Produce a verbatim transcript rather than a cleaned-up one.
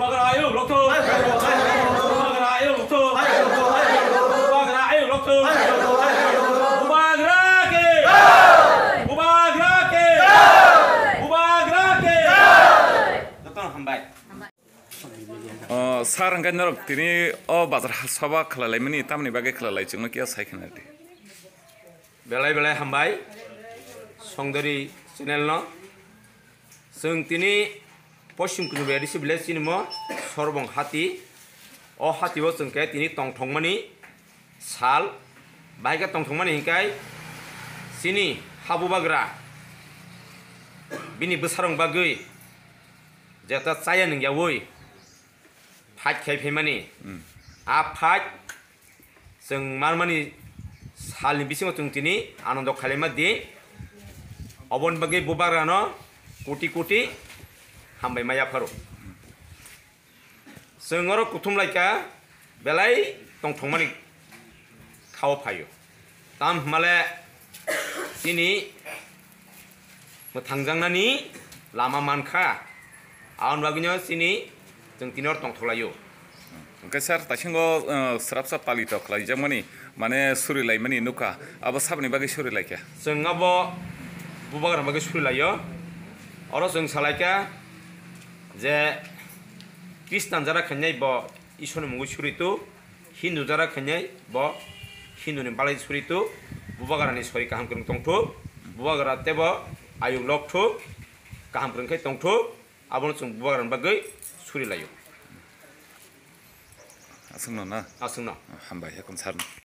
Bubagra ayuk lokthung. Bubagra ayuk lokthung. Bubagra ayuk lokthung. Bubagra ke. Bubagra ke. Bubagra ke. Jotono hambai. O, sir, hwnkhe norok tini o bazar soba khlailaimani tamni bagwi khlailai chwngno kiya sai khna di. Belai belai hambai Songdari channel no. Chwng tini Poschim Kunjubari A D C village chini mo Sorbong hati. O hati o chwng khe tini tongthokmani sal. Bahai khe tongthokmani hinkai chini ha bubagra bini bwsarong bagwi jeta chaya nungyaui fight khai phaimani. Hmm. A fight chwng marmani salni bisingo chwng tini anando khailaima di. Oboni bagwi bubagrano koti koti hambai ma yapharo. Chwng oro kuthum laikha belai tongthokmani khao phaio. Tam hwnmale chini mwthangjaknani lama mankha. Aboni bagwino chini chwng tini oro tongthoklaio. Hwnkhe sir, taisingo, uh, swrapsa palito khlaijakmani, mane surilaimani nukha, abo saboni bagwi surilaikha? Chwng abo bubagrani bagwi surilaio. Oro chwng salaikha je Khristan jara khainai bo Ishorni mungwi suritu, Hindu jara khainai bo Hinduni balai suritu, bubagrani sori kaham kwrwng tongthu, bubagra tebo ayuk lokthu, kaham kwrwng khe tongthu, abono chwng bubagrani bagwi surilaio. Aswkno na? Aswkno. Hambai, hekum sir.